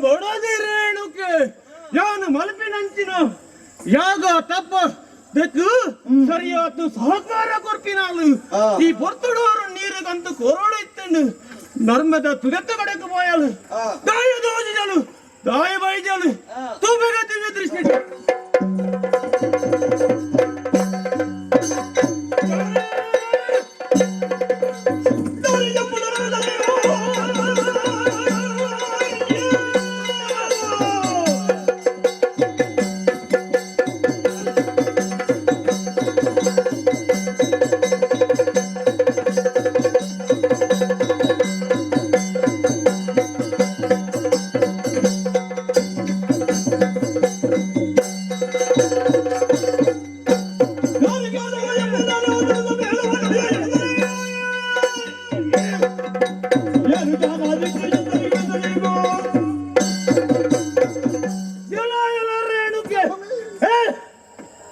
ಬಡದಿ ರೇಣುಕೆ ಯಾನು ಮಲ್ಪಿನಂಚಿನ ಯಾಗ ತಪ್ಪ ದಕ್ಕು ಸರಿಯಾತು ಸಹಕಾರ ಕೊರ್ಪಿನಾಳು. ಈ ಪೊರ್ತುಡೋರು ನೀರುಗಂತು ಕೊರೋಡು ಇತ್ತಂಡು ನರ್ಮದ ತುದೆತ್ತ ಕಡೆಗೆ ಪೋಯಲು ದಾಯ ದೋಜಿಜಲು ದಾಯ ಬೈಜಲು ತೂಬೆಗ ದಿವ್ಯ ದೃಷ್ಟಿ.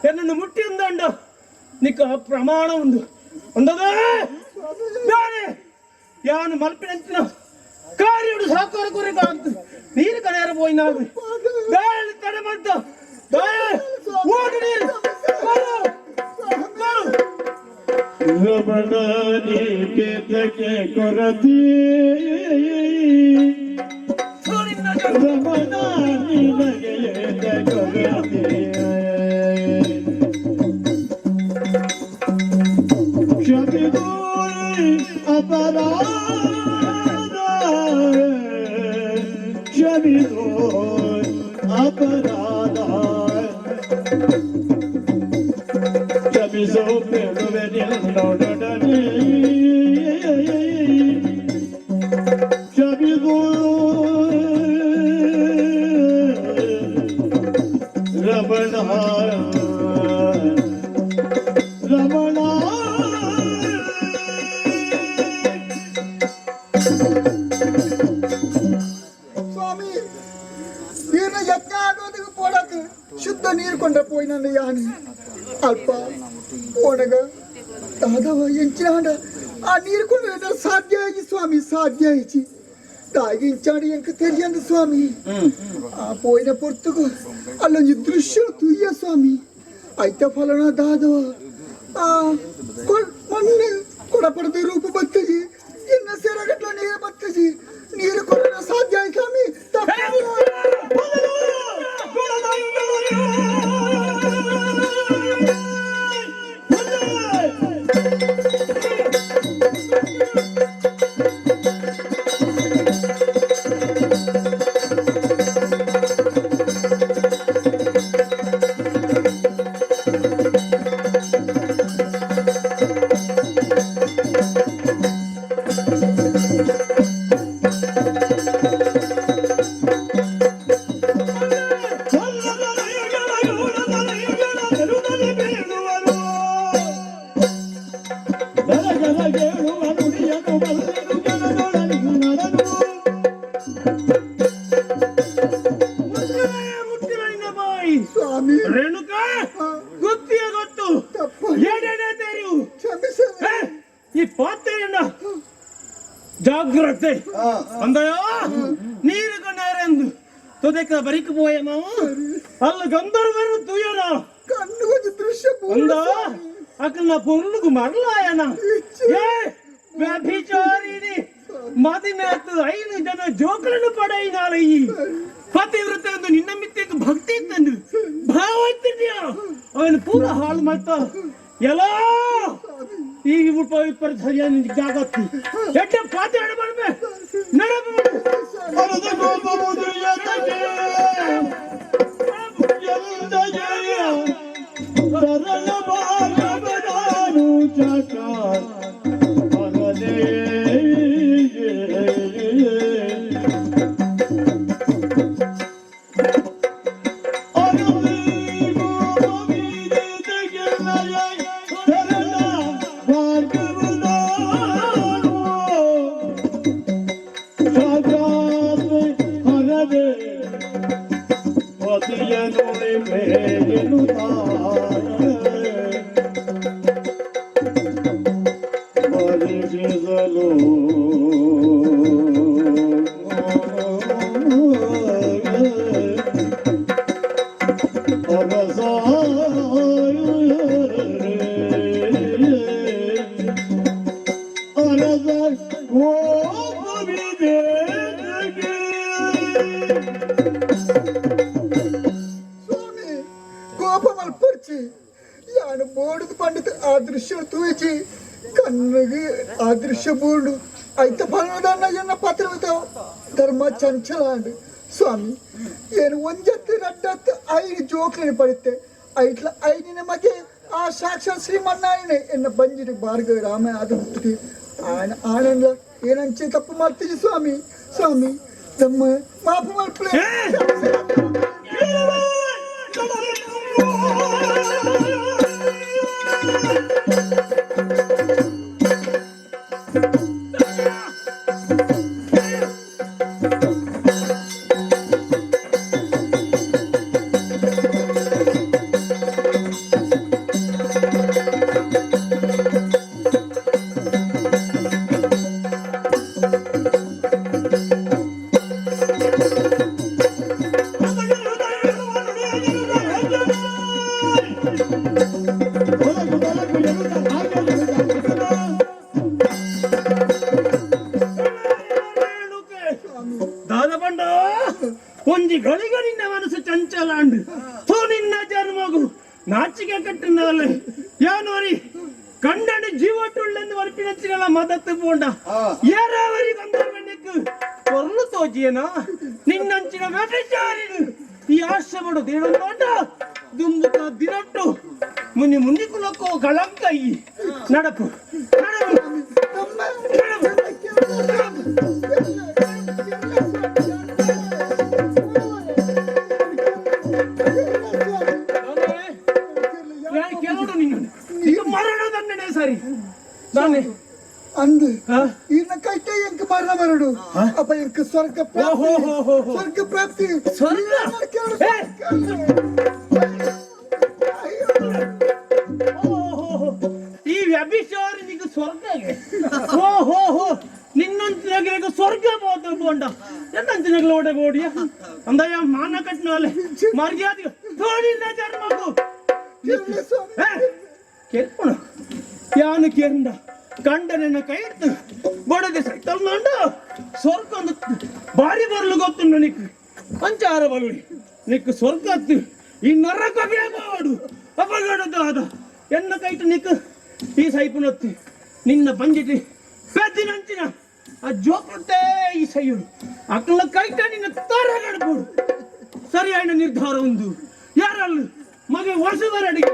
എന്നൊന്ന് മുട്ടി എന്താണ്ടോ നിക്ക് ആ പ്രമാണം ഉണ്ട് ഉണ്ടതേ ಯಾನು ಮಲ್ಪಿನಂಚಿನ ಕಾರ್ಯಡು ಸಾಕೋರ ಕುರಿ ಕಾಂತು ನೀರು ಕಡೆಯರ ಪೋಯಿನಾగు ದಾಯ ತಡೆ ಮಾಡ್ತ ದಾಯ ಓಡು ನೀರು ಬರು ಬರು. ರಮಣ ನಿಕೇತಕ್ಕೆ ಕೊರತಿ, ರಮಣ ನಿನಗೆ ಕೊರತಿ, ಕ್ಷಮಿಸು ಅಪರಾಧ, ಕ್ಷಮಿಸು ಅಪರಾಧ, ಕ್ಷಮಿಸು ಬೇಡುವೆ ನಿನ್ನೊಡನೆ, ಕ್ಷಮಿಸು ರಮಣ ರಮಣ. ಸ್ವಾಮಿ, ನೀರ್ನ ಯಜ್ಞ ಆಗೋದಕ್ಕೆ ಪೋಡಕ್ ಶುದ್ಧ ನೀರು ಕೊಂಡ ಪೋಯಿನ ಯಾನು ಅಲ್ಪ ಪೋಡಗ ದಾದವ ಎಂಚಿನಾಂಡ ಆ ನೀರು ಕೊಂಡ ಸಾಧ್ಯ ಆಗಿ ಸ್ವಾಮಿ, ಸಾಧ್ಯ ಆಯ್ಚಿ ದಾಗಿಂಚಾಡಿ ಎಂಕ తెలియందు ಸ್ವಾಮಿ. ಆ ಪೋಯಿನ ಪೊರ್ತುಗು ಅಲ್ಲೊಂಜಿ ದೃಶ್ಯ ತುಯ್ಯ ಸ್ವಾಮಿ. ಐತ ಫಲನ ದಾದವ ಆ ಮಣ್ಣು ಕೊಡಪಡದ ರೂಪ ಬತ್ತಜಿ, ಇನ್ನ ಸೇರಗಟ್ಲ ನೀರು ಬತ್ತಜಿ, ನೀರು ಕೊಡಲು ಸಾಧ್ಯ ಆಯ್ತು ಸ್ವಾಮಿ. ಮುಟ್ಟಿನ ಬಾಯಿ. ಸ್ವಾಮಿ. ರೇಣುಕ ಗೊತ್ತಿಯ ಗೊತ್ತು. ತಪ್ಪ. ಏನೇನೇ ತೇರಿವು. ಕ್ಷಮಿಸು. ಏ, ಈ ಪಾತ್ರೆಯನ್ನ ಜಾಗ್ರತೆ ಅಂದಯ ನೀರು ಕಣ್ಣಾರೆಂದು ತೊದೆಕ ಬರಿಕು ಪೋಯ ನಾವು ಅಲ್ಲ ಗಂಧರ್ವರು ತುಯನ. ಕಣ್ಣು ಒಂದು ದೃಶ್ಯ ಅಂದ ಅಕಲ್ನ ಪೊರ್ಲುಗು ಮರಲಾಯನ. ಏ ವ್ಯಭಿಚಾರಿಣಿ, ಮದಿಮೇತು ಐದು ಜನ ಜೋಕರನ್ನು ಪಡೆಯಿನಾಳೆ. ಈ ಪತಿವ್ರತ ಎಂದು ನಿನ್ನ ಮಿತ್ತೆಗೆ ಭಕ್ತಿ ಇತ್ತೆಂದು ಭಾವ ಇತ್ತಿದ್ಯಾ, ಅವನು ಪೂರ ಹಾಳು ಮಾಡ್ತಾ ಎಲ್ಲ ಈ ಉಪ ಸರಿಯಾದ ಜಾಗತ್ತಿ ಎಡ್ಡೆ ಪಾತೆ ಮಾಡ್ಬೆ ನಡಪು. ಹರದ ಕೋಪವು ಯತಗೆ ಎಂದಗೆಯ ಸರಳ ಭಾಗವದಾನು ಚಕ ಹರದೇ. ಶರಣ ಭಾಗವದಾನು ಸಾಕ್ಷಾತ್ ಹರದೆ ಪತಿಯನುಳಿ ಮೇಲೆನುತ್ತಾರೆ ಪರೀಕ್ಷಿಸಲು. ಮನದ ಕೋಪವಿದೆ. ಸ್ವಾಮಿ, ಕೋಪ ಮಲ್ಪರ್ಚಿ. ಯಾನು ಬೋಡುದು ಪಂಡಿತ ಆ ದೃಶ್ಯ ತೂಯಿಚಿ, ಕಣ್ಣಿಗೆ ಆ ದೃಶ್ಯ ಬೂಂಡು ಐತ ಫಲದಾನ ಎನ್ನ ಪತ್ರವಿತ ಧರ್ಮ ಚಂಚಲಾಂಡು. ಸ್ವಾಮಿ, ಏನು ಒಂಜತ್ತು ರಡ್ಡತ್ತು ಐದು ಜೋಕ್ಲಿನ ಪಡಿತೆ. ಐಟ್ಲ ಐದಿನ ಮಗೆ ಆ ಸಾಕ್ಷಾತ್ ಶ್ರೀಮನ್ನಾರಾಯಣ ಎನ್ನ ಬಂಜಿಡಿ ಬಾರ್ಗ ರಾಮ ಅದು ಹುಟ್ಟಿದೆ. ಆಯನ ಆನಂದ ಏನಂಚೆ ತಪ್ಪು ಮಾಡ್ತೀವಿ ಸ್ವಾಮಿ. ಸ್ವಾಮಿ, ನಮ್ಮ ಮಾಪು ಮಲ್ಪಲೆ. ದಾದ ಪಂಡ, ಒಂಜಿ ಗಳಿಗ ನಿನ್ನ ಮನಸ್ಸು ಚಂಚಲಾಂಡು. ಥೂ, ನಿನ್ನ ಜನ್ಮಗು ನಾಚಿಕೆ ಕಟ್ಟಿನಲ್ಲಿ. ಯಾನೋರಿ ಕಂಡಂಡು ಜೀವಟ್ಟುಳ್ಳೆಂದು ವರ್ಪಿನಚ್ಚಿನಲ್ಲ ಮದತ್ತು ಪೋಂಡ ಏರಾವರಿ ಗಂಧರ್ವಣ್ಣಕ್ಕೆ ಕೊರ್ಲು ತೋಜಿಯನ. ನಿನ್ನಂಚಿನ ವ್ಯಭಿಚಾರಿನು ಈ ಆಶೆ ಬಡು ದೇವೊಂದೋಟ ದುಂಬುಕ ದಿನಟ್ಟು ಮುನ್ನಿ ಮುಂದಿ ಕುಲಕ್ಕೋ ಕಳಂಕ. ಈ ನಡಪು ನಡಪು ನಡಪು ನಡಪು. ನಾನು ಕೇಳೋಡು ನಿನ್ನನ್ನು ಈಗ ಮರಣ ದಂಡನೆ ಸರಿ ನಾನೇ. ಅಂದು ಹಾ? ಈನ ಕೈಟೆ ಎಂಕ್ ಮರಣ ಬರಡು ಅಪ್ಪ, ಎಂಕ್ ಸ್ವರ್ಗ ಪ್ರಾಪ್ತಿ. ಓಹೋ, ಹೋ, ಹೋ, ಹೋ. ಸ್ವರ್ಗ ಪ್ರಾಪ್ತಿ. ಸ್ವರ್ಗ? ಕೇಳು, ಏ! ಕೇಳು. ಓಹೋ, ಈ ವ್ಯಭಿಚಾರಿನಿಗೆ ಸ್ವರ್ಗಗೆ. ಓ ಹೋ ಹೋ, ನಿನ್ನಂತಿನಗಳಿಗೆ ಸ್ವರ್ಗ ಬೋದು ಬೋಂಡ. ಎನ್ನಂತಿನಗಳು ಓಡೆ ಬೋಡಿಯ ಅಂದಯ್ಯ ಮಾನ ಕಟ್ಟಿನ ಮರ್ಯಾದೆ ತೋಡಿನ ಜನ್ಮಗು. ಕೇಳು ಸ್ವಾಮಿ. ಕೇಳ್ಕೊಣ ಯಾನು ಕೇಂದ ಕಂಡನನ್ನ ಕೈ ಹಿಡ್ತು ಬಡದೆ ಸೈತಲ್ನಂಡ. ಸ್ವರ್ಗ ಒಂದು ಬಾರಿ ಬರ್ಲು ಗೊತ್ತುಂಡು ನಿಕ್. ಅಂಚಾರ ಬಲ್ಲಿ ನಿಕ್ ಸ್ವರ್ಗ ಅತ್ತು, ಈ ನರಕ ಬೇಗೋಡು ಅಪಗಡದ ಎನ್ನ ಕೈಟು ನಿಕ್ ಈ ಸೈಪುನತ್ತಿ. ನಿನ್ನ ಬಂಜಿಟಿ ಪೆದ್ದಿನಂಚಿನ ಆ ಜೋಕುಟ್ಟೆ ಈ ಸೈಯುಡು ಅಕ್ಕಲ ಕೈಟ ನಿನ್ನ ತರಗಡ್ಬೋಡು. ಸರಿಯಾದ ನಿರ್ಧಾರ ಒಂದು. ಯಾರಲ್ಲ ಮಗೆ ವರ್ಷದ ಅಡಿಗೆ.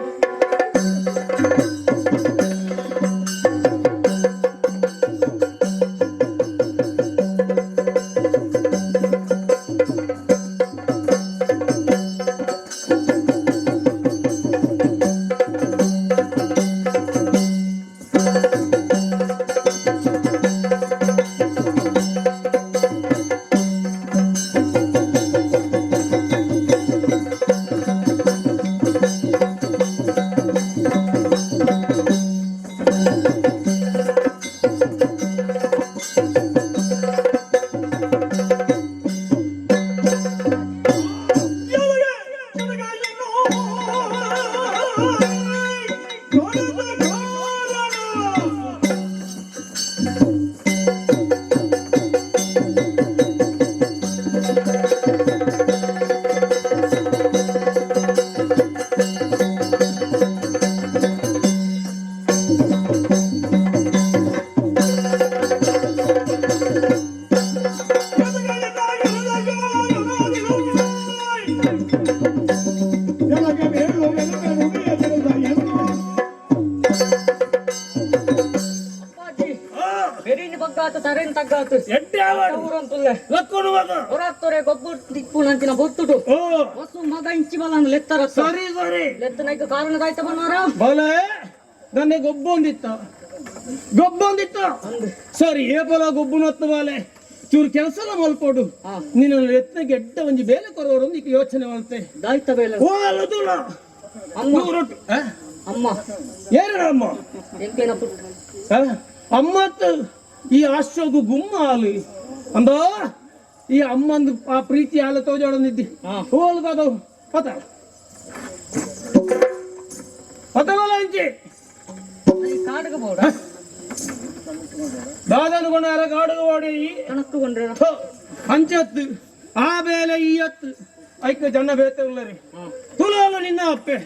ಅಪ್ಪಾಜಿ, ಬೆರಿನ್ ಬಗ್ಗಾತು, ಸರಿನ್ ತಗ್ಗಾತು. ಎಡ್ಡೆ ಆವಡು. ಊರಂತುಲ್ಲೆ. ಲಕ್ಕೊಡು ಮಗ. ಹೊರತ್ತೊರೆ ಗೊಬ್ಬು ತಿಪ್ಪುನಂಚಿನ ಬೊತ್ತುಡು. ಓ. ಹೊಸು ಮಗ ಇಂಚಿ ಬಲನ್ ಲೆತ್ತರ. ಸರಿ ಸರಿ. ಲೆತ್ತನೈಕ ಕಾರಣ ದಾಯ್ತ ಬನ್ನಾರ? ಬಲೆ, ನನಗೆ ಗೊಬ್ಬೊಂದಿತ್ತ, ಗೊಬ್ಬೊಂದಿತ್ತ. ಸರಿ, ಏಪಲ ಗೊಬ್ಬುನತ್ತು ಬಾಲೆ, ಚೂರು ಕೆಲಸ ಮಲ್ಪೋಡು. ನಿನ್ನ ಎತ್ತನ ಗೆಡ್ಡ ಒಂಜಿ ಬೇಲೆ ಕೊರೋರು ಈಗ ಯೋಚನೆ ಮಾಡ್ತೆ. ದಾಯ್ತ ಬೇಲೆ? ಓ ಅಲ್ಲದುಲ. ಅಮ್ಮ. ನೂರೊಟ್ಟು ಆ? ಅಮ್ಮ. ಏರಡ ಅಮ್ಮ? ಎಂಕೇನ ಪುಟ್ಟ. ಆ? ಅಮ್ಮತ್ತು ಈ ಆಶ್ರಗು ಗುಮ್ಮ ಆಲಿ ಅಂದ. ಈ ಅಮ್ಮಂದು ಆ ಪ್ರೀತಿ ಹಾಲು ತೋಜಾಡೋದಿದ್ದಿ. ಹೋಲ್ಗದವು ಪತ ಪತವಲ್ಲ ಇಂಚಿ. ಕಾಡಗ ಬೋಡ. ದಾದನು ಕೊನಾರ ಕಾಡುಗ ಓಡಿ. ಕಣಕ್ಕು ಕೊಂಡ್ರೆ. ಅಂಚತ್ತು ಆ ಬೇಲೆ ಈ ಹತ್ತು ಐಕ ಜನ ಬೇತೆ ಉಲ್ಲರಿ ತುಲಾಲ ನಿನ್ನ ಅಪ್ಪೆ.